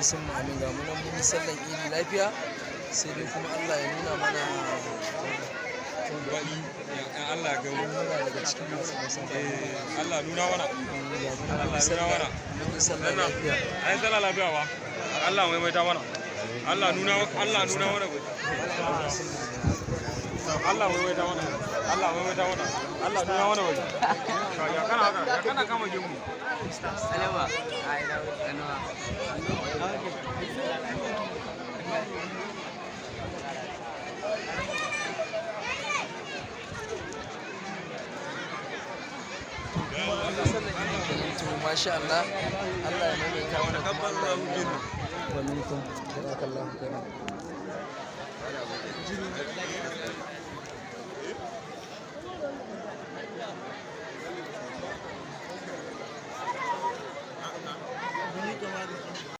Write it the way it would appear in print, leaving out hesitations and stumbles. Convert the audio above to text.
Amin sun amin. Ga mu nan mun yi sallan Idi lafiya, sai dai kuma Allah ya nuna mana Baɗi in Allah ya kai mu. Muna daga cikin masu masu. Eh, Allah nuna mana. Ga mu nan Allah mun yi nuna sallah mana. mun yi sallah lafiya. Ai sallah lafiya ba. Allah maimaita mana. Allah nuna, Allah nuna mana gobe. Allah maimaita mana. Allah maimaita mana. Allah nuna mana gobe. Ya kana haka, ya kana kama gemu. Alewa. Ai, na kanuwa. Sallan Idi kenan. To masha Allah, Allah ya maimaita mana kuma Allah ya nuna mana. Wa minkum, jazakallahu khairan.